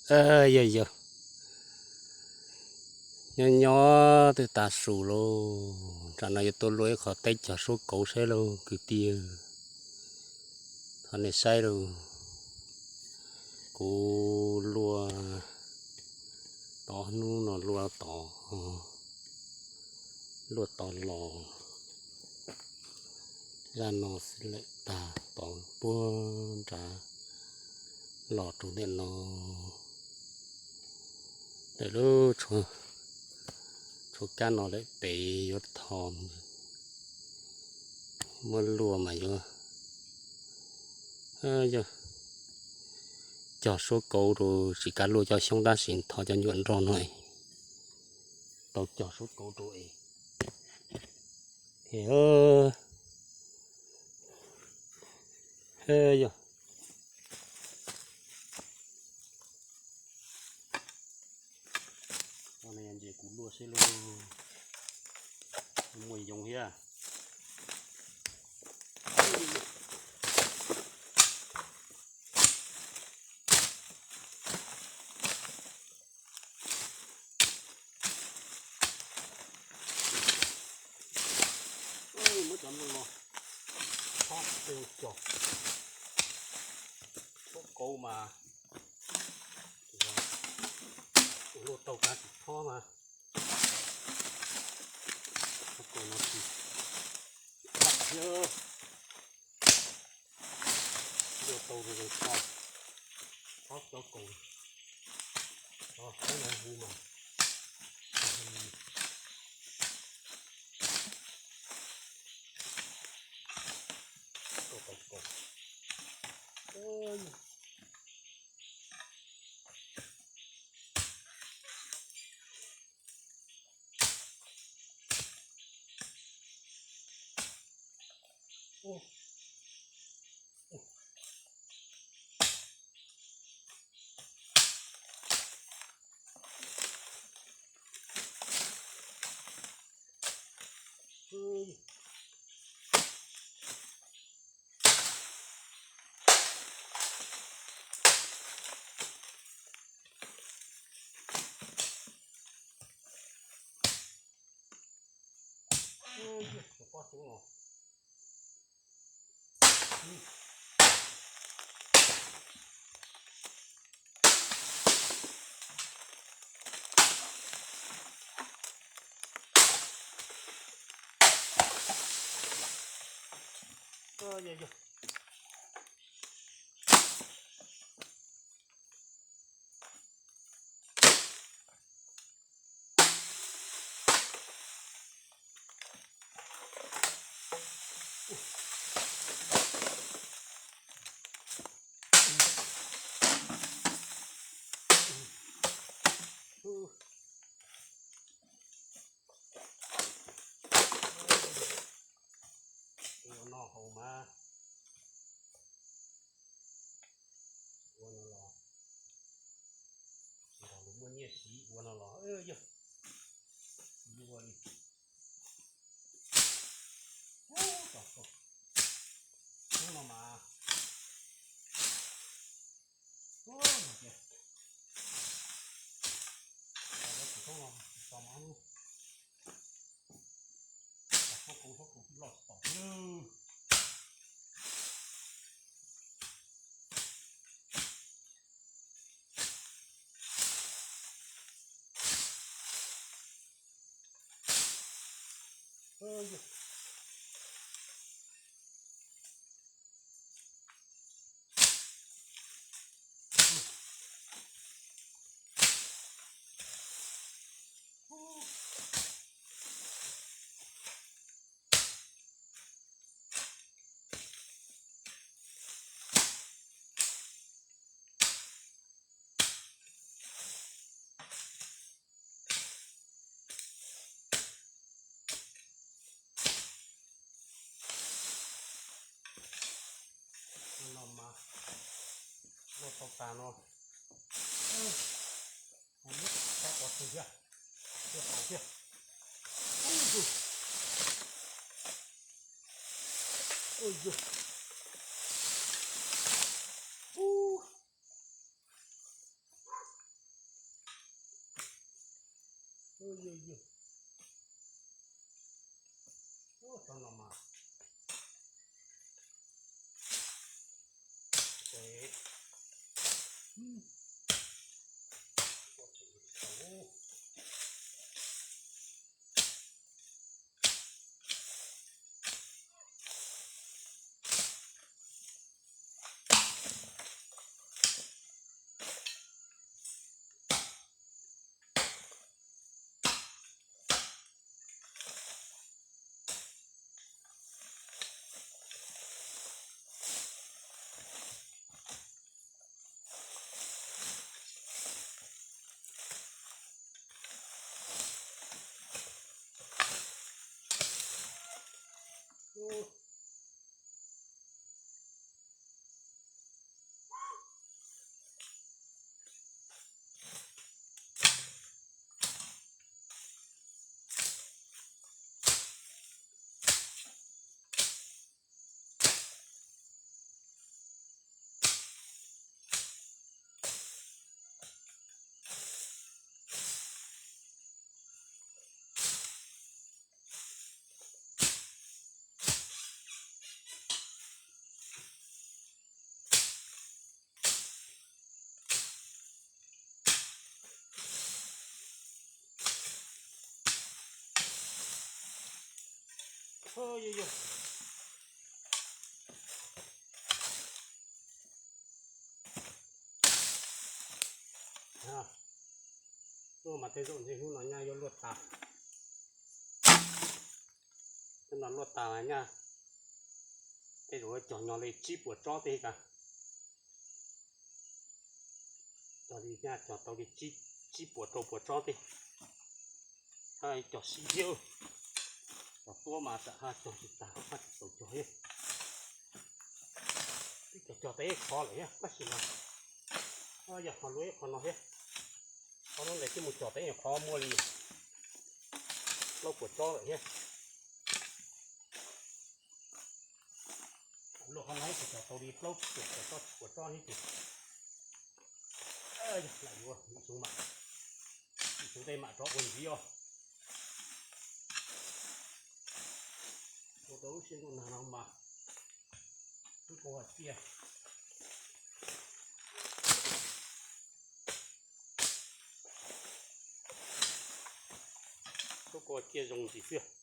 Yog yog, nyob nyob twb tav su lauj, tsam no yuav tuaj luaj ib qho teb cog suab kauv saib lauj kwv tij. Thov nej saib lauj, kuv luaj tod, hnub no luaj tod, luaj tod los zaj no xwb lawm, tag tod puag nrad los rau ntawm no. Lawm lub tshuab kab no lawm pem yuav tho, muab luaj mas yuav cog suab kauv rau, tsis kav luaj cov xyoob tab sis tho cov nyuam nrog no es tau cog suab kauv rau es. Yog, ntses kuv luaj seb lub muaj yoov thiab. Muab cov no thob cog, suab kauv mas luaj tau kav tsis thob mas, suab kauv no tsis dam thiab. Luaj tau zoo tho, thob cov kaus, cov no hu mas kaus kaus kaus. Ua no haus mas, ua no los, tsis tau muaj nyiaj siv ua no los yog ua li. Ub, hnub no mas, ub, no tias, tus tub no tsis tau mas, suab kauv suab kauv twb loj tsis tau thiab. No mas luaj tau tas no, muab rab qhov twg thiab, luaj tau thiab. Ub, ub, ub, ub. Ub, yog, yog. Ub, cov no mas, Yog, yog. Luaj mas tej zaum ntshe hnub no nyaj yuav luaj tas. Tej no luaj tas mas nyaj, tej zaum yuav cog nyog li tsib puas tsob tej ka. Cog li nyaj cog tau li tsib, tsib puas rau puas tsob tej. Hab cog sib thiab. Cog tuab mas tam hab cog tsis tas, hab tsis tau cog thiab. Twb cog cog tau ib qho lawm thiab tab sis mas, yog ho luaj ib qho no thiab. Qhov no ntawd twb mus cog tau ib qho muaj li plaub puas tsob lawm thiab. Luaj qhov no ces cog tau li plaub puas tsob, puas tsob thiab ces. Yog lam yuav, lam xyov mam, lam xyov tej mam rov ua ntxiv os. Ua tau lub sij ntuj nag no mas, tub kua cia, tub kua cia zoo ntxiv xwb.